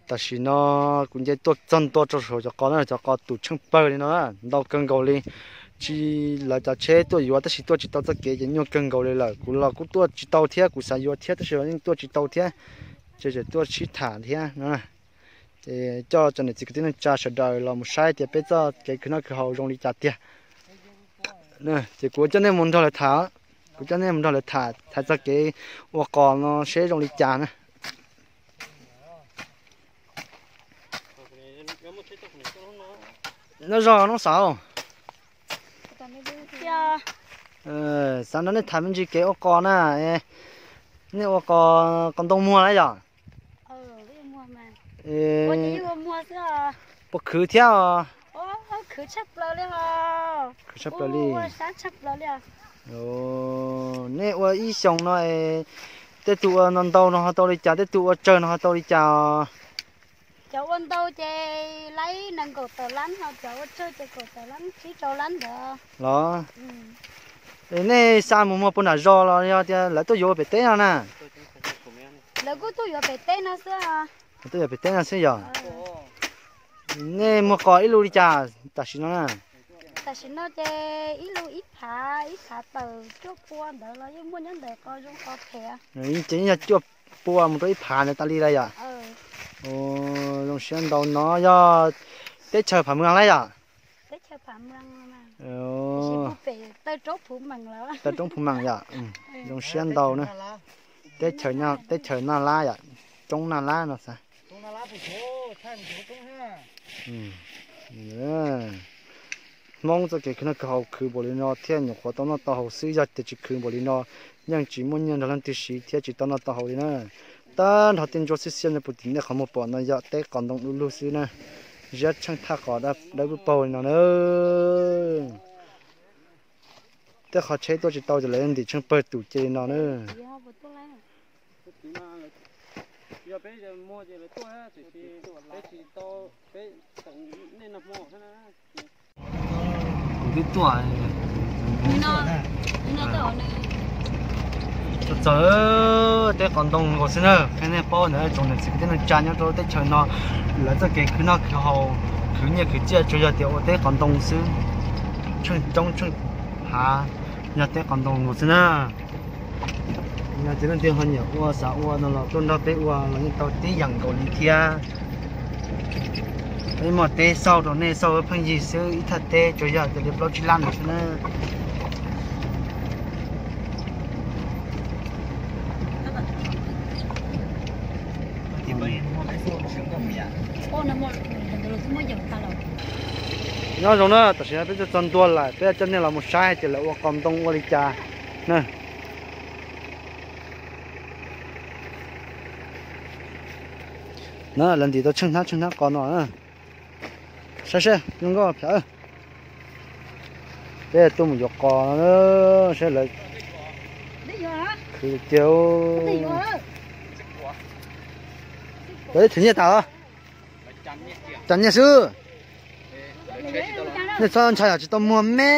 Tam sim no kuv nce tuaj txog ntua rau saum cov qos na, cov qos tus tsheej pawg li no na, ntau kawg nkaus li. Tsis, lawv cov tsheb tuaj yuav tab sis tuaj tsis tau txoj kev ces nyuaj kawg nkaus li lawm. Kuv los kuj tuaj tsis tau thiab, kuv xav yuav thiab tab sis los yeej tuaj tsis tau thiab. Ces tseem tuaj sib tham thiab no. Ces coj cov niam txiv kwv tij neej tsa sawv daws los mus saib tias peb txoj kev khwv noj khwv haus zoo li cas tiag. Ces kuv coj nej mus nrog lawv tham, kuv coj nej mus nrog lawv tham, tham txog kev ua qos no seb zoo li cas na. Nyob zoo noob xav, xav nrog nej tham me ntsis kev ua qos na. Nej ua qos, qos ntoo muag na yom? Puas khwv thiab? Khwv tshaj plaws li. Nej ua ib xyoos no, tej tug ua ntau ntau no ho tau li cas, tej tug ua tsawg no ho tau li cas? Cov ua ntau ces laib nees nkaum tawm lab, ho cov ua tsawg ces kaum tawm lab, tsib rau lab ntawd los. Nej xa mus muag puag nram zos los yog tias lawv tuaj yuav ua pem teb no na? Lawv kuj tuaj yuav pem teb no xwb. Tuaj yuav pem teb no xwb yog? Nej muag qos ib lub li cas tam sim no na? Tam sim no ces ib lub ib phav, ib phav tawm cuaj pua ntawd los yeej muaj nyob ntawm qos zoo qos phem. Ces yeej yog cuaj pua mus rau ib phav ntawd tas li lawm yom? Zoo siab ntau no yog teb chaws Phav Mws lawm yom? Teb chaws Phav Mws, tawg roob Phuv Meem yom? Zoo siab ntau na. Teb chaws Naj Lab yom, roob Naj Lab no xav. Hmoob txoj kev khwv noj khwv haus khwv npaum li no thiaj nyuam qhuav tau noj tau haus xwb, yog tias tsis khwv npaum li no yeej tsis muaj nyiaj nrog leej twg siv thiab tsis tau noj tau haus li na. Tag nrho tej ntsuab xiab xiab no puv tim nej qhov muag pom no yog teb qos ntoo du lug xwb na. Ziab tsheej thaj qos dawb paug li no na. Tej qhov tsheb tuaj tsis tau ces lawv ntim tsheej pawg tus cia li no na. Kuv twb tuaj txog teb qos ntoo nkaus xwb na, qhia nej paub ntawd tsoom niam txiv kwv tij neej tsa nyob rau teb chaws no, lawv txoj kev khwv noj khwv haus, khwv nyiaj khwv txiaj tsuas yog tias ua teb qos ntoo xwb, tsheej roob tsheej hav, yog teb qos ntoo nkaus xwb na. Yog tias leej twg ho nyiam ua xav ua no los tuaj nrog peb ua los yeej tau tib yam nkaus li thiab. Peb muaj teb xauj rau nej xauj pheej yig xwb, ib thaj teb tsuas yog tias li plaub tsib lab ntawd xwb na. Nyob zoo na, tam sim no peb twb txog ntua lawm, peb coj nej los mus saib hais tias lawv ua qos ntoo ua li cas na. Na lawv ntim tau tsheej hnab tsheej hnab qos no. Saib seb zoo nkauj. Peb tuaj mus yuav qos no, saib lawv khwv tiag. Lawv twb them nyiaj tas los? Cas nyiaj xwb. Nej txhob ntshai yom, tsis tau muag me.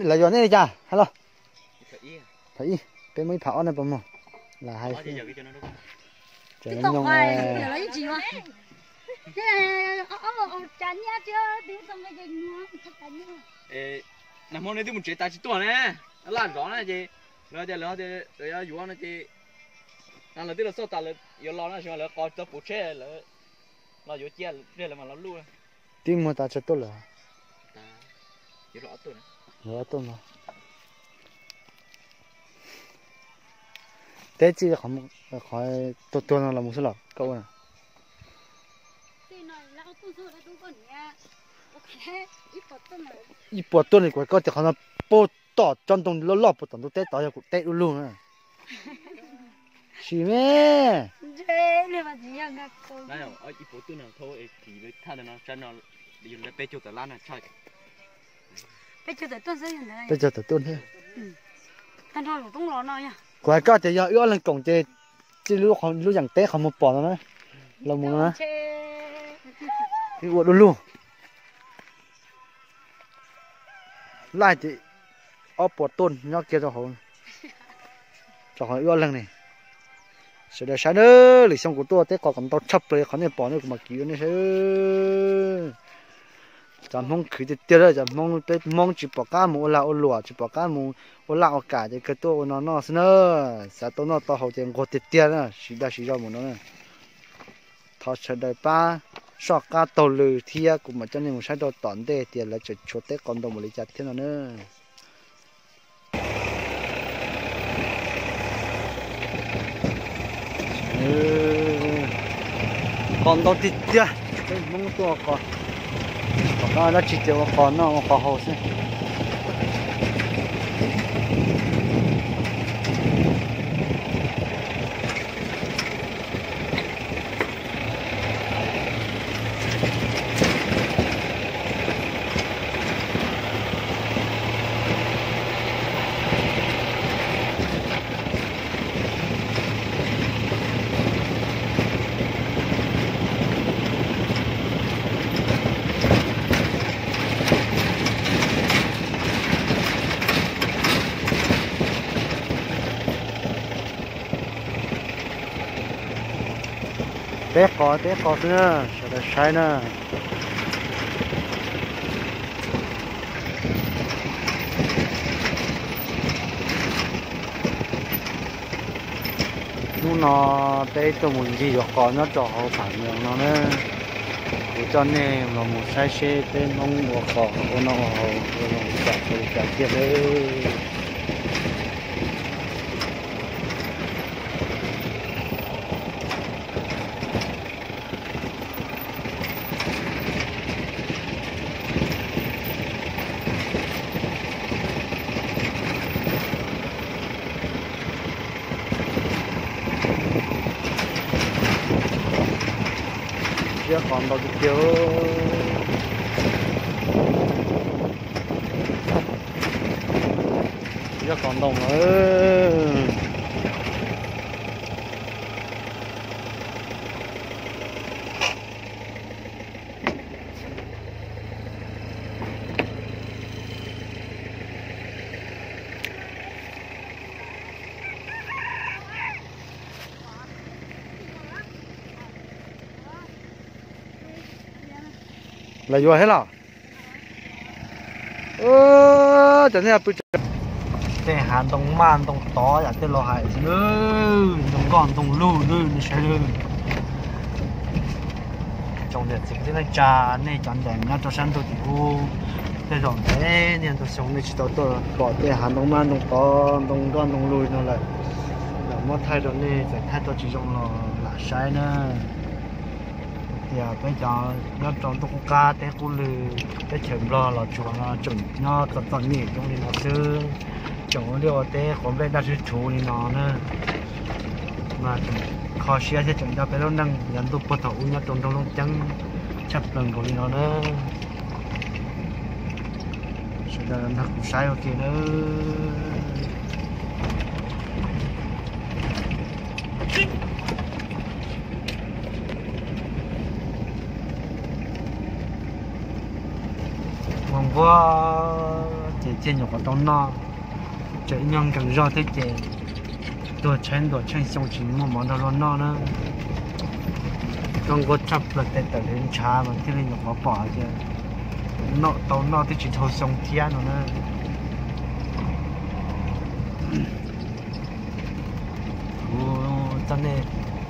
Lawv yuav nej li cas hais los? Phav ib, peb muaj ib phav ob nej puas muag? Lawv hais xwb. Nag hmo nej twb mus tsev tas tsis tuaj ne, laj zov na ces lawv tias lawv yuav no ces lawv twb los xauj tas lawv yuav los no, lawv qos tsis tau puv tsheb lawv los yuav cia pliag lawv mam los luj. Twb muag tas tsawg tuaj lawm? Ob tuaj no. Teb txij qhov tuag tuag no los mus xwb los koj ua na? Ib puas tuaj no kuv koj tias qhov no puag tom tsob ntoo loj loj puag tom ntug teb tod yog kuv teb du lug na. Sim me. Peb caug tawm tuaj thiab. Kuv hais koj tias yog wb ob leeg koom ces txij lub yeem teb qhov muag pom no na, los mus no na, wb ua du lug. Laj ces ob puas tuaj nyob kiag rau hauv. Rau qhov wb ob leeg ne. Sawv daws saib na, lwm xyoo kuv tuaj teb qos kom ntau tshaj plaws qhov nej pom ne, kuv mam kiv rau nej saib. Cov Hmoob khwv tiag tiag, cov Hmoob, peb Hmoob tsis pom qab mus ua lag ua luam, tsis pom qab mus ua laj ua kam ces kawg tuaj ua no noj xwb na. Xav tau noj tau haus ces nquag tiag tiag na, siv dag siv zog mus no na. Thov sawv daws pab soj qab taug lw thiab kuv mam coj nej mus saib rau tom ntej tias lawv tseem tshuav teb qos ntau npaum li cas thiab no na. Qos ntau tiag tiag, peb Hmoob tuaj ua qos, tom qab dab tsi ces ua qos noj ua qos haus xwb. Teb qos teb qos xwb na, sawv daws saib na. Hnub no peb tuaj mus ncig yuav qos nyob rau hauv Pham Nyoos no na. Kuv coj nej los mus saib seb peb Hmoob ua qos ua noj ua haus ua zoo li cas ua li cas tiag lawm. Ziab qos ntau tiag tiag. Ziab qos ntau lawm. Lawv yuav thiab los? Cov nej pw tej hav ntoo maj ntoo tod yam tej laus hais xwb, ntoo nkoj ntoo lug lwj nej saib. Tsoom niam txiv kwv tij neej tsa, nej cov ncaim nyob rau sab ntuj tim ub, tej zaum ntev niaj ntau xyoo nej tsis tau tuaj pom tej hav ntoo maj ntoo tod ntoo nkoj ntoo lug no lawm. Lawv muab thaij rau nej, txawm thaij tau tsis zoo los lam saib na. Tias peb cov nyob rau ntuj qub qab teb qub lw, teb chaws Nplog los tsuas no tseem nyob txom txom nyem zoo li no xwb, tseem ua liaj ua teb quav nplej daj sib rhuv li no na. Mas tseem kho siab thiab tseem nco peb lub neej yav ntuj puag thaum ub nyob rau nroog Looj Ceeb tshaj plaws nkaus li no na. Sawv daws nrog kuv saib ua ke nawb. Ua nquag ces thiaj nyuam qhuav tau noj, tseem ib nyuag nkees zog thiab ces tuag tshaib ntuag tsheej xyoo tsis muaj mov nrog luag noj na. Zoo nquag tshaj plaws tes tawm li ntshav mas thiaj li nyuam qhuav pom hais tias noj tau noj twb tsis dhau xyoo thiab no na. Kuv coj nej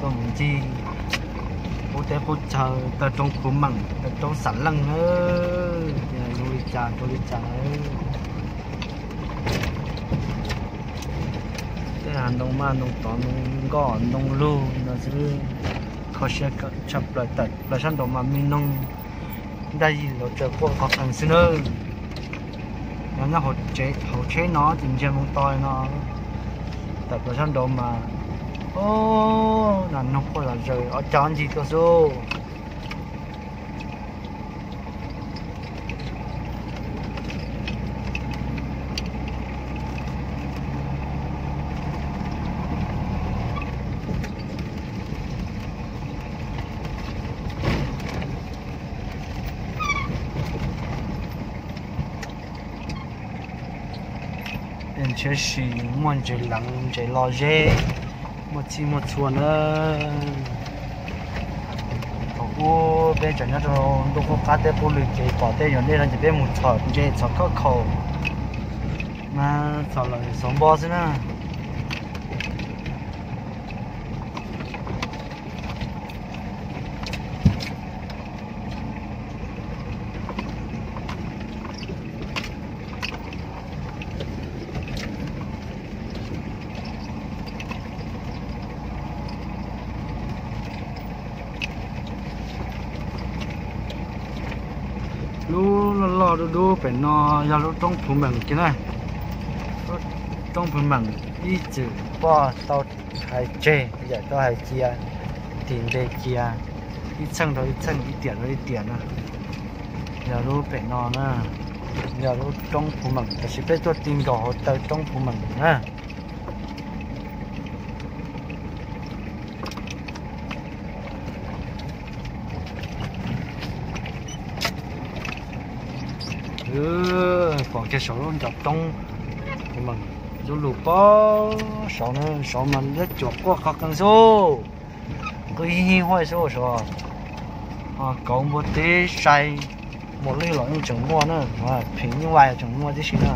tuaj mus ncig qub teb qub chaw, taw roob khuv meem, taw roob xam leej na, zoo li cas rau li cas. Tej hav ntoo maj ntoo tod ntoo nkoj ntoo lug no xwb, kho siab tshaj plaws. Tawm plaws sab nraud mas me noog daj yim los tsaws quaj qhov qees xwb nawb. Nyob nyob hauv tsheb no ces ntsia moo to no, tawm plaws sab nraud mas, o, nas noog quaj zom zaws ob cag ob ncig tuaj xwb. Tej Tsheb si muaj ntses leev ntses lo zeb, muaj txhij muaj txhua na. Thaum ub peb tseem nyob rau ntuj qub qab teb qub lwm ces pom tej yuav dej no ces peb mus txhom ntses txhom khob khaum mas txhom lawm xov npo xwb na. Lub loj loj dub dub pem no yog lub roob Phu Meem kiag na. Lub roob Phu Meem ib txwm poj tau hais tseg, yawm tau hais cia, tis npe cia ib txheej rau ib txheej, ib tiam rau ib tiam na. Yog lub pem no na, yog lub roob Phu Meem, tab sis peb tuaj ti nkaus hauv taw roob Phu Meem na. Pom kiag saum lub ncov roob Phu Meem, lub lug pem saud na, saud mas liab cuam quaj qhov qees xwb. Qw hib hib huaj xwb saud. Kauv npua teb sai, muas lwj los yeej tseem muaj na, phim nyuj vais tseem muaj tib si na.